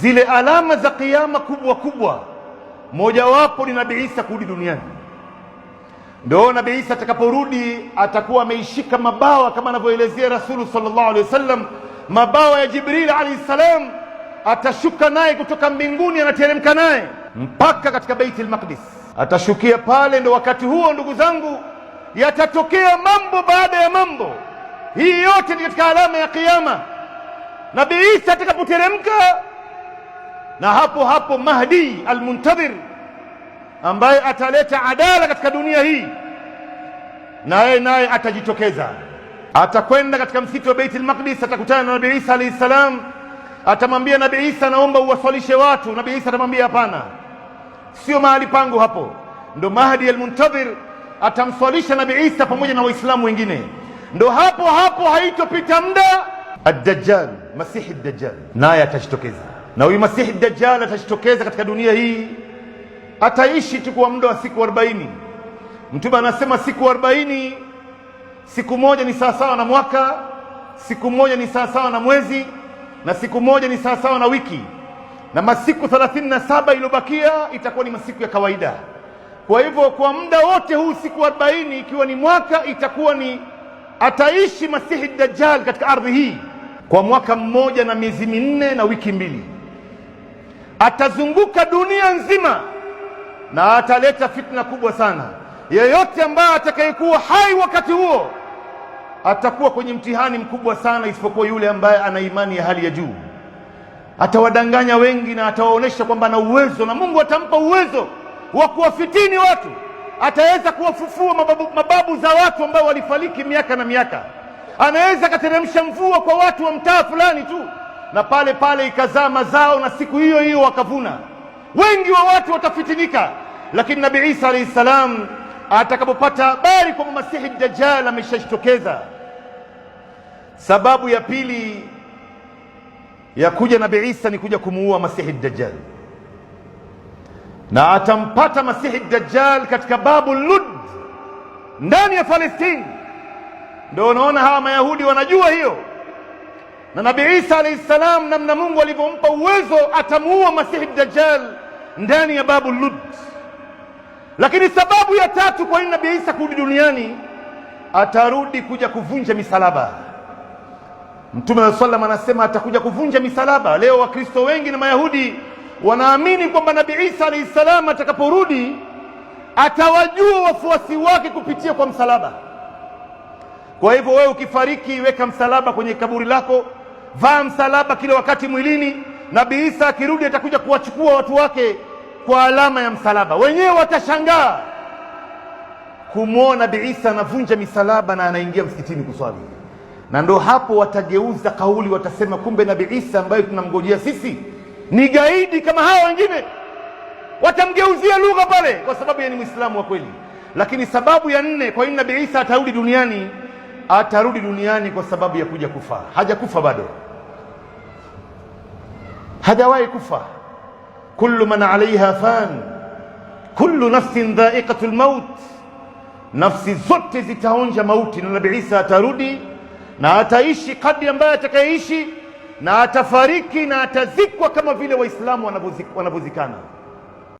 Zile alama za kiyama kubwa kubwa, mojawapo ni Nabii Isa kurudi duniani. Ndio Nabii Isa atakaporudi atakuwa ameishika mabawa kama anavyoelezea Rasulu sallallahu alaihi wasallam, mabawa ya Jibril alaihi salam, atashuka naye kutoka mbinguni, anateremka naye mpaka katika Baitul Maqdis, atashukia pale. Ndo wakati huo, ndugu zangu, yatatokea mambo baada ya mambo. Hii yote ni katika alama ya Kiyama. Nabii Isa atakapoteremka, na hapo hapo Mahdi almuntadhir ambaye ataleta adala katika dunia hii, naye naye atajitokeza, atakwenda katika msitu wa Baitul Maqdis, atakutana na Nabii Isa alayhi salam, atamwambia Nabii Isa, naomba uwaswalishe watu. Nabii Isa atamwambia hapana, sio mahali pangu hapo. Ndo Mahdi almuntadhir atamswalisha Nabii Isa pamoja na Waislamu wengine. Ndo hapo hapo haitopita muda, Ad-Dajjal, Masihi Dajjal naye atajitokeza, na huyu Masihi Dajjal atajitokeza katika dunia hii, ataishi tu kwa muda wa siku 40. Mtume anasema siku 40, siku moja ni sawasawa na mwaka, siku moja ni sawasawa na mwezi, na siku moja ni sawasawa na wiki, na masiku 37 iliyobakia itakuwa ni masiku ya kawaida. Kwa hivyo kwa muda wote huu siku 40 ikiwa ni mwaka, itakuwa ni ataishi Masihi Dajjal katika ardhi hii kwa mwaka mmoja na miezi 4 na wiki 2. Atazunguka dunia nzima na ataleta fitna kubwa sana. Yeyote ambaye atakayekuwa hai wakati huo atakuwa kwenye mtihani mkubwa sana, isipokuwa yule ambaye ana imani ya hali ya juu. Atawadanganya wengi na atawaonyesha kwamba ana uwezo, na Mungu atampa uwezo wa kuwafitini watu. Ataweza kuwafufua mababu za watu ambao walifariki miaka na miaka. Anaweza akateremsha mvua kwa watu wa mtaa fulani tu, na pale pale ikazaa mazao, na siku hiyo hiyo wakavuna. Wengi wa watu watafitinika, lakini Nabii Isa alayhi salam atakapopata habari kwamba Masihi Dajjal ameshajitokeza. Sababu ya pili ya kuja Nabii Isa ni kuja kumuua Masihi Dajjal, na atampata Masihi Dajjal katika Babu Lud ndani ya Palestini. Ndio unaona hawa Mayahudi wanajua hiyo, na Nabii Isa alayhi salam, namna Mungu alivyompa uwezo, atamuua Masihi Dajjal ndani ya Babu Lud. Lakini sababu ya tatu kwa nini Nabii Isa kurudi duniani, atarudi kuja kuvunja misalaba. Mtume wa sallam anasema atakuja kuvunja misalaba. Leo Wakristo wengi na Mayahudi wanaamini kwamba Nabii Isa alayhi salam atakaporudi atawajua wafuasi wake kupitia kwa msalaba. Kwa hivyo wewe ukifariki, weka msalaba kwenye kaburi lako, vaa msalaba kila wakati mwilini. Nabii Isa akirudi atakuja kuwachukua watu wake kwa alama ya msalaba. Wenyewe watashangaa kumwona Nabii Isa anavunja misalaba na anaingia msikitini kuswali, na ndo hapo watageuza kauli, watasema kumbe Nabii Isa ambaye tunamngojea sisi ni gaidi kama hawa wengine. Watamgeuzia lugha pale, kwa sababu yeye ni Muislamu wa kweli. Lakini sababu ya nne kwa nini Nabii Isa atarudi duniani, atarudi duniani kwa sababu ya kuja kufa. Hajakufa bado, hajawahi kufa. Kullu man alaiha fan, kullu nafsin dha'iqatul maut, nafsi zote zitaonja mauti. Na Nabii Isa atarudi na ataishi kadri ambaye atakayeishi, na atafariki na atazikwa kama vile Waislamu wanavyozikana.